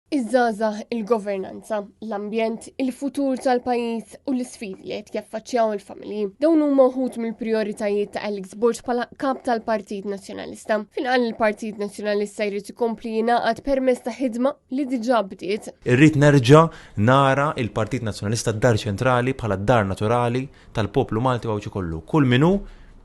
Iż-żgħażagħ, il-governanza, l-ambjent, il-futur tal-pajjiż u l-isfidi li qed jaffaċċjaw il-familji. Dawn huma wħud mill-prijoritajiet ta' Alex Borg bħala kap tal-Partit Nazzjonalista. Fin qal il-Partit Nazzjonalista jrid ikompli jingħaqad permezz ta' ħidma li diġà bdiet. Irrid nerġa' nara il-Partit Nazzjonalista d-dar ċentrali bħala d-dar naturali tal-poplu Malti u Għawdxi kollu. Kull min hu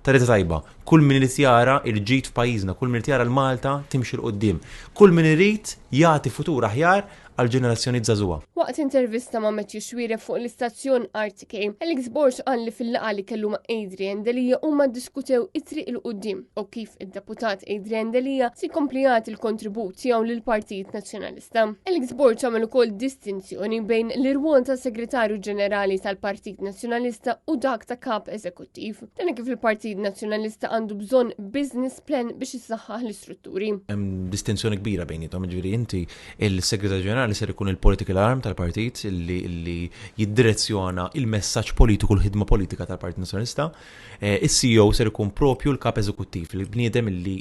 ta' rieda tajba, kull min irid jara l-ġid f'pajjiżna, kull min irid jara l-Malta timxi 'l quddiem, kull min irid jagħti futur aħjar għall-ġenerazzjonijiet żagħżugħa. Waqt intervista ma' Matthew Xuereb fuq l-istazzjon RTK, Alex Borg qal li fil-laqgħa li kellu ma' Adrian Delia huma ddiskutew it-triq 'il quddiem u kif id-deputat Adrian Delia se jkompli jagħti l-kontribut tiegħu lill-Partit Nazzjonalista. Alex Borg għamel ukoll distinzjoni bejn l-irwol ta' Segretarju Ġenerali tal-Partit Nazzjonalista u dak ta' Kap Eżekuttiv. Dan kif il-Partit Nazzjonalista għandu bżonn business plan biex isaħħaħ l-istrutturi. Hemm distinzjoni kbira bejniethom, jiġifieri inti il-Segretarju Ġenerali ser ikun il-political arm tal-partit li jiddirezzjona il-messaġġ politiku l-ħidma politika tal-Partit Nazzjonalista. Eh, Is-CEO ser ikun propju l-kap eżekuttiv, il-bniedem li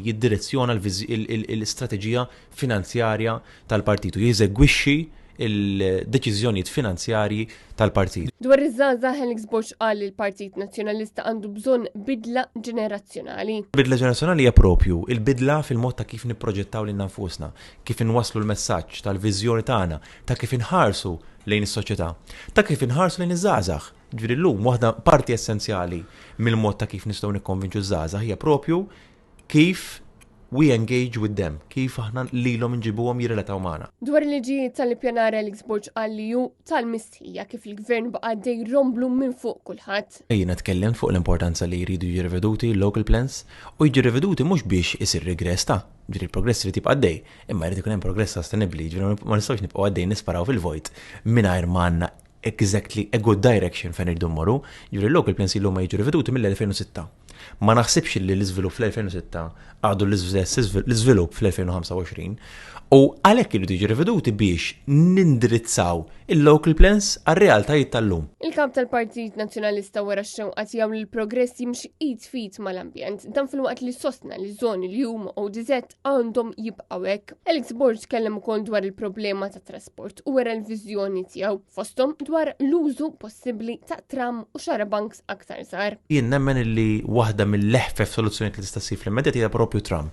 jiddirezzjona l-istrateġija finanzjarja tal-partit u jeżegwixxi il-deċiżjonijiet finanzjarji tal-partit. Dwar iż-żgħażagħ Alex Borg qal li l-Partit Nazzjonalista għandu bżonn bidla ġenerazzjonali. Bidla ġenerazzjonali hija propju il-bidla fil-mod ta' kif nipproġettaw lilna nfusna, kif inwasslu l-messaġġ tal-viżjoni tagħna, ta' kif inħarsu lejn is-soċjetà, ta' kif inħarsu lejn iż-żgħażagħ. Ġifieri llum waħda parti essenzjali mill-mod ta' kif nistgħu nikkonvinċu ż-żgħażagħ hija propju kif we engage with them, kif aħna lilhom inġibuhom jirrelataw magħna. Dwar il-liġijiet tal-ippjanar Alex Borg qal li hu tal-mistħija kif il-gvern baqa' għaddej romblu minn fuq kulħadd. Jiena tkellimt fuq l-importanza li jridu jiġu riveduti l-local plans u jiġu riveduti mhux biex isir regress ta' ġifieri il-progress irid jibqa' għaddej, imma jrid ikun hemm progress sostenibbli, ġifieri ma nistgħux nibqgħu għaddejjin nisparaw fil-vojt mingħajr ma għandna exactly a good direction fejn irridu mmorru. Ġifieri l-local plans ilhom ma jiġu riveduti mill-2006. Ma naħsibx li l-iżvilupp fl-2006 għadu l-iżvilupp fl-2025 u għalhekk iridu jiġu riveduti biex nindirizzaw il-local plans għar-realtajiet tal-lum. Il-kap tal-Partit Nazzjonalista wera x-xewqa tiegħu li l-progress jimxi id f'id mal-ambjent, dan filwaqt li sostna li żoni li huma ODZ għandhom jibqgħu hekk. Alex Borg tkellem ukoll dwar il-problema ta' trasport u wera l-viżjoni tiegħu fosthom dwar l-użu possibbli ta' tram u xarabanks aktar żgħar. Jien nemmen illi waħda mill-eħfef soluzzjonijiet li tista' ssir fl-immedjat hija propju tram.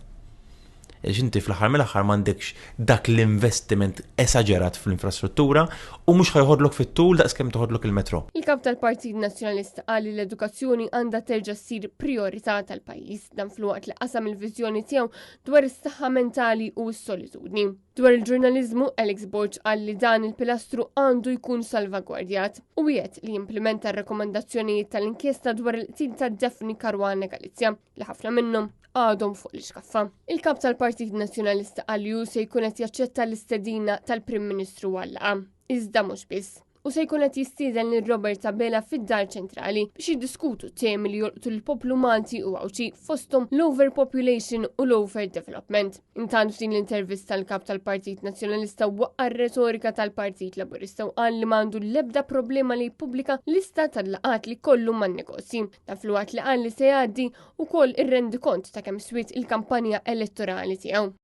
Għax inti fl-aħħar mill-aħħar m'għandekx dak l-investiment esaġerat fl-infrastruttura u mhux ħa joħodlok fit-tul daqs kemm toħodlok il-metro. Il-kap tal-Partit Nazzjonalista qal li l-edukazzjoni għandha terġa' ssir priorità tal-pajjiż. Dan filwaqt li qasam il-viżjoni tiegħu dwar is-saħħa mentali u s-solitudni. Dwar il-ġurnaliżmu, Alex Borg qal li dan il-pilastru għandu jkun salvagwardjat u wiegħed li jimplementa r-rakkomandazzjonijiet tal-inkjesta dwar il-qtil ta' Daphne Caruana Galizia li ħafna minnhom għadhom fuq l-iskaffa. Il-kap tal-Partit Nazzjonalista qal li hu se jkun qed jaċċetta l-istedina tal-Prim Ministru għal-laqgħa. Iżda mhux biss. U se jkun qed jistieden lil Robert Abela fid-Dar Ċentrali biex jiddiskutu temi li jolqtu l-poplu Malti u Għawdxi fosthom l-overpopulation u l-overdevelopment. Intant f'din l-intervista l-kap tal-Partit Nazzjonalista waqqa' r-retorika tal-Partit Laburista u qal li m'għandu l-ebda problema li jippubblika lista tal-laqgħat li kollu man-negozji. Dan filwaqt li qal li se jgħaddi wkoll ir-rendikont ta' kemm swiet il-kampanja elettorali tiegħu.